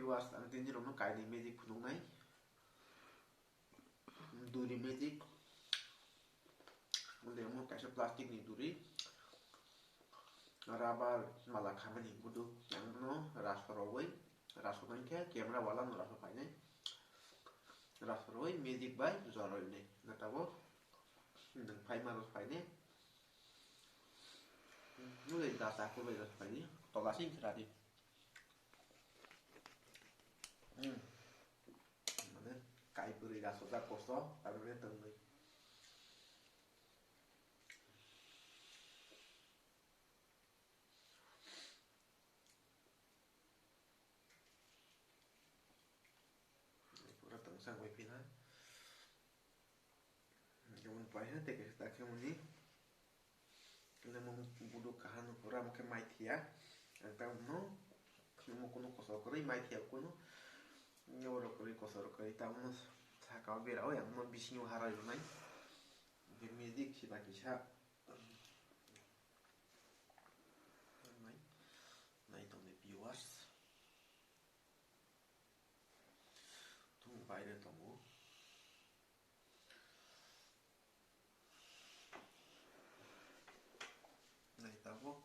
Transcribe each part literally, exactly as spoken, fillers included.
Viewers, ang tini rokno kainwi magic phunuknai. Duri magic. Ande omo kaisa plastic ni duri. Rubber mala khamani budu. Ang no raso rogwi, raso nangkhe camera wala no raso phainai. Raso rogwi magic bai joroi nai. Natabo nwng phaima rok phainai. Nwng data ko bai rok phainai. Tola sing khradi. Hmm. Mane kai bwrwi rasojak kosto, aro mane tongwi. Pura tongsa wngwi phina. Jemon paisa teke ta khe muni. Nemo buduk kaham no pura mo khe mai thiya. Ang ta no khnumo kuno kosok kwrwi mai thiya kuno. Nyorok kwrwi kosok kwrwi ta no saka o bera o ang no bisingo harai rwnai. Music khiba kisa. Nai, nai tongni viewers. Tung baire tongo. Nai tabuk.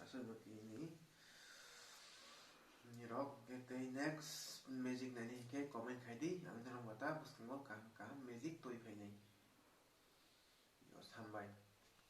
Aswk bo tini nirok, tei next magic naini hinkhe comment khai di, ang norok wata bwskango kaham kaham magic.